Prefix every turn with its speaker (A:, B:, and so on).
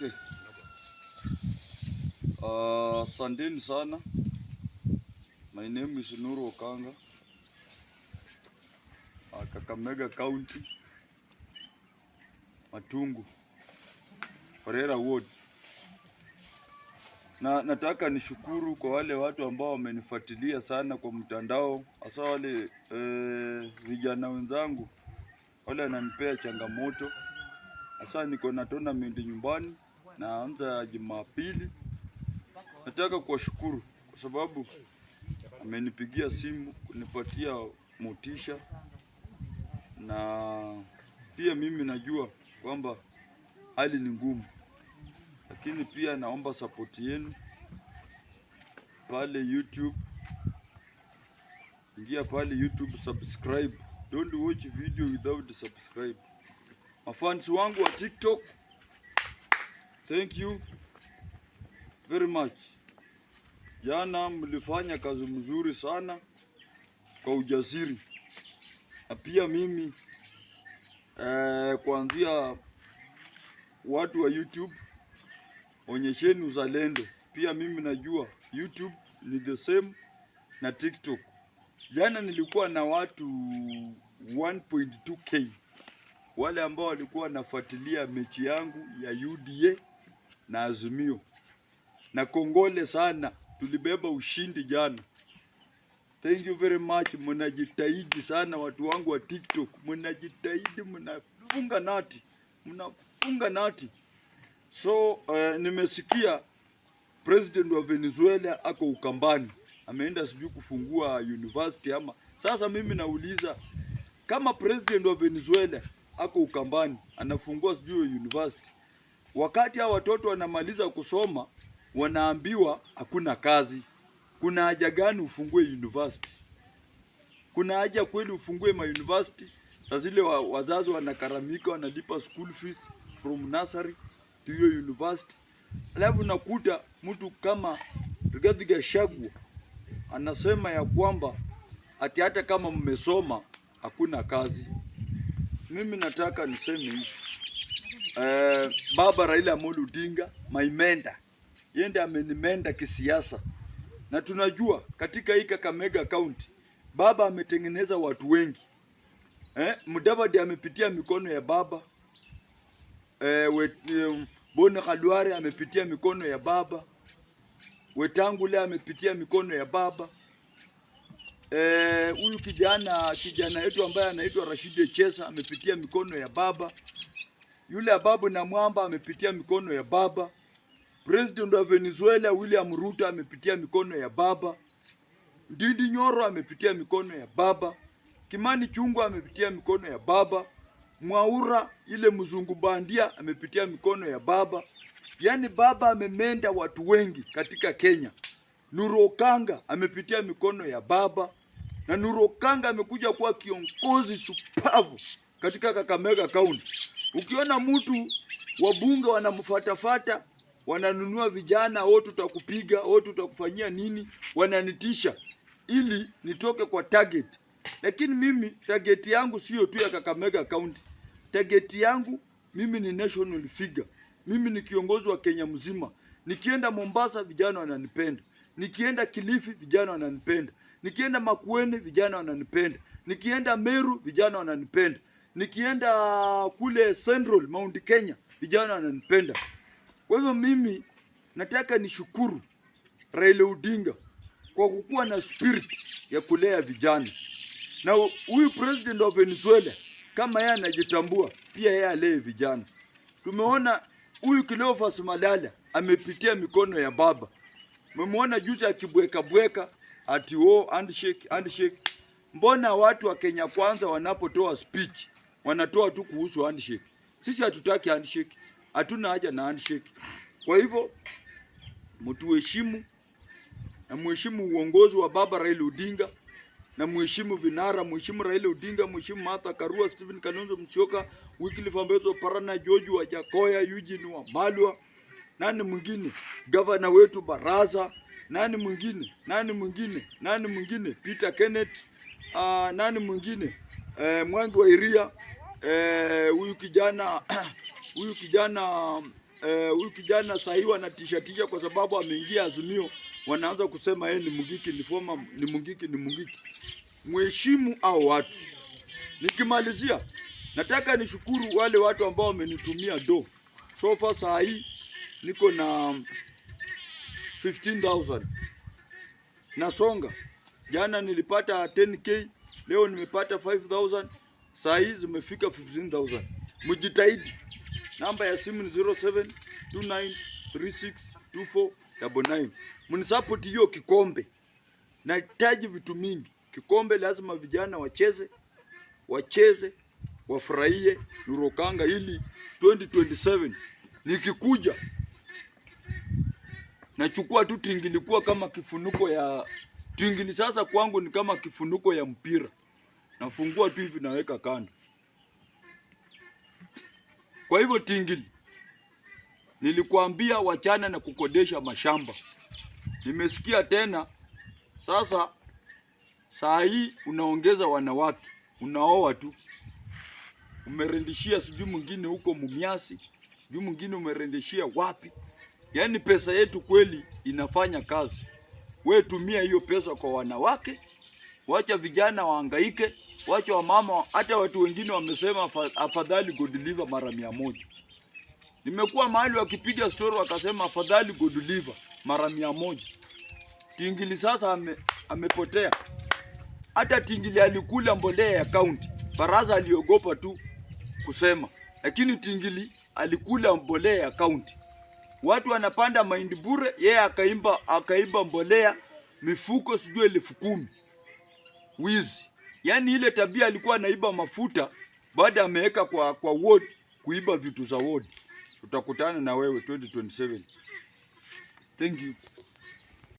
A: Okay. Asanteni sana. My name is Nuru Okanga. Kakamega County, Matungu, Farera Ward. Na nataka nishukuru kwa wale watu ambao wamenifuatilia sana kwa mtandao, hasa wale vijana wenzangu wale wananipea changamoto. Hasa niko na tournament nyumbani, naanza Jumapili. Nataka kuwashukuru kwa sababu amenipigia simu kunipatia motisha, na pia mimi najua kwamba hali ni ngumu, lakini pia naomba support yenu pale YouTube. Ingia pale YouTube, subscribe. Don't watch video without subscribe. Mafans wangu wa TikTok, thank you very much. Jana mlifanya kazi mzuri sana kwa ujasiri, na pia mimi kuanzia watu wa YouTube, onyesheni uzalendo. Pia mimi najua YouTube ni the same na TikTok. Jana nilikuwa na watu 1.2K wale ambao walikuwa wanafuatilia mechi yangu ya UDA na Azimio, na kongole sana, tulibeba ushindi jana. Thank you very much, mnajitahidi sana watu wangu wa TikTok, mnajitahidi, mnafunga nati, mnafunga nati. So nimesikia president wa Venezuela ako Ukambani, ameenda sijui kufungua university ama. Sasa mimi nauliza kama president wa Venezuela ako Ukambani anafungua sijui university, wakati hao watoto wanamaliza kusoma wanaambiwa hakuna kazi. Kuna haja gani ufungue university? Kuna haja kweli ufungue ma university? Sasa zile wazazi wanagharamika, wanalipa school fees from nursery to hiyo university, alafu nakuta mtu kama Rigathi Gachagua anasema ya kwamba ati hata kama mmesoma hakuna kazi. Mimi nataka niseme hivi, baba Raila Amolo Odinga, my mentor, yeye ndiye amenimenta kisiasa, na tunajua katika hii Kakamega County baba ametengeneza watu wengi. Mudavadi amepitia mikono ya baba, Boni Khalwale amepitia mikono ya baba, Wetangula amepitia mikono ya baba, huyu kijana yetu ambaye anaitwa Rashid Echesa amepitia mikono ya baba, yule Ababu Namwamba amepitia mikono ya baba, President wa Venezuela William Ruto amepitia mikono ya baba, Ndindi Nyoro amepitia mikono ya baba, Kimani Ichung'wah amepitia mikono ya baba, Mwaura ile mzungu bandia amepitia mikono ya baba. Yaani baba amementa watu wengi katika Kenya. Nuru Okanga amepitia mikono ya baba, na Nuru Okanga amekuja kuwa kiongozi shupavu katika Kakamega County. Ukiona mtu wabunge wanamfuatafuata, wananunua vijana, wote tutakupiga, wote tutakufanyia nini, wananitisha ili nitoke kwa target. Lakini mimi target yangu sio tu ya Kakamega County. Target yangu mimi ni national figure. Mimi ni kiongozi wa Kenya mzima. Nikienda Mombasa vijana wananipenda. Nikienda Kilifi vijana wananipenda. Nikienda Makueni vijana wananipenda. Nikienda Meru vijana wananipenda. Nikienda kule Central Mount Kenya vijana wananipenda. Kwa hivyo mimi nataka nishukuru Raila Odinga kwa kukuwa na spirit ya kulea vijana. Na huyu president wa Venezuela kama yeye anajitambua, pia yeye alee vijana. Tumeona huyu Cleophas Malala amepitia mikono ya baba. Mmemwona juzi akibweka bweka ati oh, handshake handshake. Mbona watu wa Kenya Kwanza wanapotoa speech wanatoa tu kuhusu handshake? Sisi hatutaki handshake, hatuna haja na handshake. Kwa hivyo mtuheshimu na muheshimu uongozi wa baba Raila Odinga na muheshimu vinara, muheshimu Raila Odinga, muheshimu Martha Karua, Stephen Kalonzo Musyoka, Wycliffe Ambetsa Oparanya, George Wajackoyah, Eugene Wamalwa, nani mwingine, gavana wetu Barasa, nani mwingine, nani mwingine, nani mwingine, Peter Kenneth, nani mwingine, Mwangi wa Iria, huyu kijana huyu kijana Huyu kijana sahii wanatishatisha kwa sababu ameingia Azimio, wanaanza kusema yeye ni Mungiki, ni former, ni Mungiki, ni Mungiki. Mheshimu hao watu. Nikimalizia, nataka nishukuru wale watu ambao wamenitumia do. So far saa hii niko na 15,000 nasonga. Jana nilipata 10K, leo nimepata 5000, saa hii zimefika 15,000. Mjitahidi. Namba ya simu ni 0729362499. Mnisupport hiyo kikombe. Nahitaji vitu mingi. Kikombe lazima vijana wacheze, wacheze, wafurahie Nurokanga ili 2027 nikikuja nachukua tu tingilikuwa kama kifuniko ya tingili. Sasa kwangu ni kama kifuniko ya mpira, nafungua tu hivi naweka kando. Kwa hivyo tingili, nilikuambia wachana na kukodesha mashamba. Nimesikia tena sasa, saa hii unaongeza wanawake, unaoa tu, umerendishia sijui mwingine huko Mumias, sijui mwingine umerendishia wapi. Yaani pesa yetu kweli inafanya kazi. We tumia hiyo pesa kwa wanawake, wacha vijana wahangaike, wacha wamama. Hata watu wengine wamesema afadhali Godliver mara 100. Nimekuwa mahali wakipiga story wakasema afadhali Godliver mara 100. Tingili sasa amepotea. Hata Tingili alikula mbolea ya kaunti, baraza aliogopa tu kusema, lakini Tingili alikula mbolea ya kaunti. Watu wanapanda mahindi bure, yeye akaiba mbolea mifuko sijui 10,000. Wizi. Yaani ile tabia alikuwa anaiba mafuta, baada ameweka kwa ward kuiba vitu za ward. Tutakutana na wewe 2027. Thank you.